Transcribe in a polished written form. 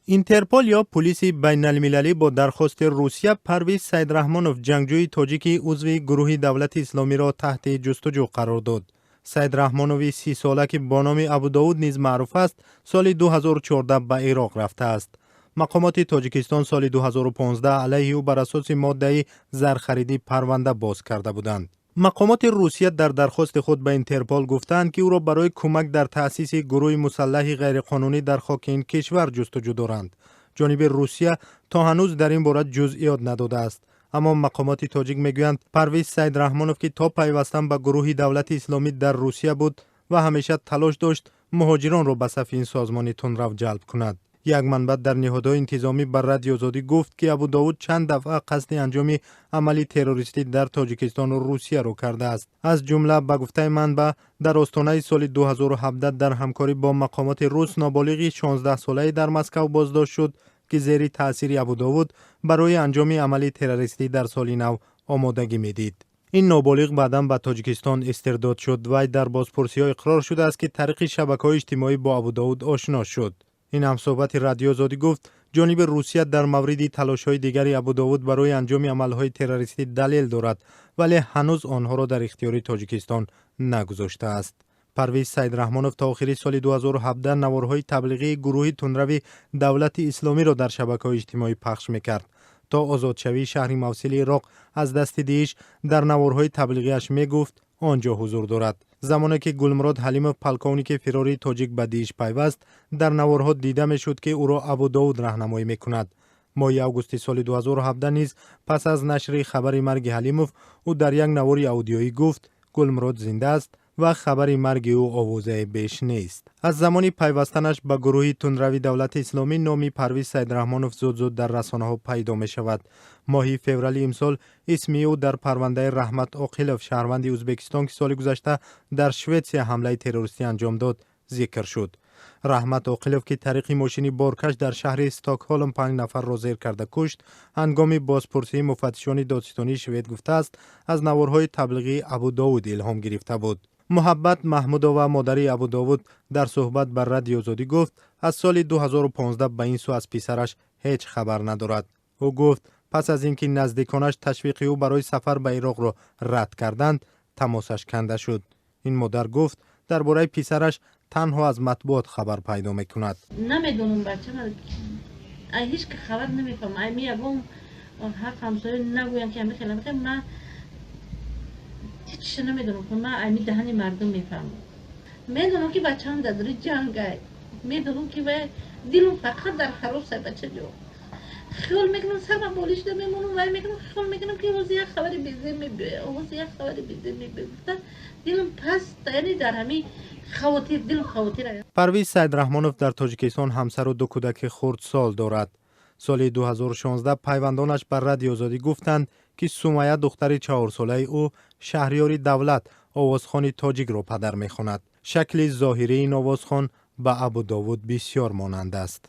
Интерпол ё пулиси байналмилалӣ бо дархости Русия Парвиз Саидрахмонов, ҷангҷӯи тоҷики узви гурӯҳи Давлати Исломиро таҳти ҷустуҷӯ қарор дод. Саидрахмонови 30-сола, ки бо номи Абудовуд низ маъруф аст, соли 2014 ба Ироқ рафтааст. Мақомоти Тоҷикистон соли 2015 алайҳи ӯ бар асоси моддаи зархаридӣ парванда боз карда буданд. Мақомоти Русия дар дархости худ ба Интерпол гуфтаанд, ки ӯро барои кӯмак дар таъсиси гурӯҳи мусаллаҳи ғайриқонунӣ дар хоки ин кишвар ҷустуҷӯ доранд. Ҷониби Русия то ҳанӯз дар ин бора ҷузъиёт надодааст, аммо мақомоти тоҷик мегӯянд, Парвиз Саидрахмонов, ки то пайвастан ба гурӯҳи Давлати Исломӣ дар Русия буд ва ҳамеша талош дошт муҳоҷиронро ба сафи ин созмони тундрав ҷалб кунад. Як манбаъ дар ниҳодҳои интизомӣ ба Радиои Озодӣ гуфт, ки Абудовуд чанд дафъа қасди анҷоми амали террористӣ дар Тоҷикистону Русияро кардааст. Аз ҷумла, ба гуфтаи манбаъ, дар остонаи соли 2017 дар ҳамкорӣ бо мақомоти рус ноболиғи 16-солае дар Москав боздошт шуд, ки зери таъсири Абудовуд барои анҷоми амали террористӣ дар соли нав омодагӣ медид. Ин ноболиғ баъдан ба Тоҷикистон истирдод шуд. Вай дар бозпурсиҳо иқрор шудааст, ки тариқи шабакаҳои иҷтимоӣ бо Абудовуд ошно шуд. Ин ҳамсӯҳбати Радиои Озодӣ гуфт, ҷониби Русия дар мавриди талошҳои дигари Абудовуд барои анҷоми амалҳои террористӣ далел дорад, вале ҳанӯз онҳоро дар ихтиёри Тоҷикистон нагузоштааст. Парвиз Саидрахмонов то охири соли 2017 наворҳои таблиғии гурӯҳи тундрави Давлати Исломиро дар шабакаҳои иҷтимоӣ пахш мекард. То озодшавии шаҳри Мавсили Ироқ аз дасти ДИИШ дар наворҳои таблиғиаш мегуфт, он ҷо ҳузур дорад. Замоне ки Гулмурод Ҳалимов, полковники фирории тоҷик, ба ДИИШ пайваст, дар наворҳо дида мешуд, ки ӯро Абудовуд раҳнамоӣ мекунад. Моҳи августи соли 2017 низ, пас аз нашри хабари марги Ҳалимов, ӯ дар як навори аудиёӣ гуфт, Гулмурод зинда аст ва хабари марги ӯ овозае беш нест. Аз замони пайвастанаш ба гурӯҳи тундрави Давлати Исломӣ номи Парвиз Саидрахмонов зуд-зуд дар расонаҳо пайдо мешавад. Моҳи феврали имсол исми ӯ дар парвандаи Раҳмат Оқилов, шаҳрванди Ӯзбекистон, ки соли гузашта дар Шветсия ҳамлаи террористӣ анҷом дод, зикр шуд. Раҳмат Оқилов, ки тариқи мошини боркаш дар шаҳри Стокҳолм панҷ нафарро зер карда кушт, ҳангоми бозпурсии муфаттишони додситонии швед гуфтааст, аз наворҳои таблиғии Абудовуд илҳом гирифта буд. Муҳаббат Маҳмудова, модари Абудовуд, дар суҳбат ба Радиои Озодӣ гуфт, аз соли 2015 ба ин сӯ аз писараш ҳеҷ хабар надорад. Ӯ гуфт, пас аз ин ки наздиконаш ташвиқи ӯ барои сафар ба Ироқро рад карданд, тамосаш канда шуд. Ин модар гуфт, дар бораи писараш танҳо аз матбуот хабар пайдо мекунад. Намедонам, бачама ҳеҷ ки хабар намефаҳмам. Ами ягон ҳақ ҳамсоя нагӯянд, ки ами хеле ман ҳечиша намедонам. Ман ами даҳани мардум мефаҳмам. Медонам, ки бачаам дар дури ҷангай. Медонам, ки вай дилум фақат дар ҳаросай, бачаҷо. Хиёл мекунам, сарма болишда мемонам, вай мекунам, хиёл мекунам, ки ҳозир як хабари безеб мебиёяд, ҳозир як хабари безеб мебиёяд гуфта, дилам паст, яъне дар ҳамин хавотир, дилам хавотир. Парвиз Саидрахмонов дар Тоҷикистон ҳамсару ду кӯдаки хурдсол дорад. Соли 2016 пайвандонаш ба Радиои Озодӣ гуфтанд, ки Сумая, духтари 4-солаи ӯ, Шаҳриёри Давлат, овозхони тоҷикро падар мехонад. Шакли зоҳирии ин овозхон ба Абудовуд бисёр монанд аст.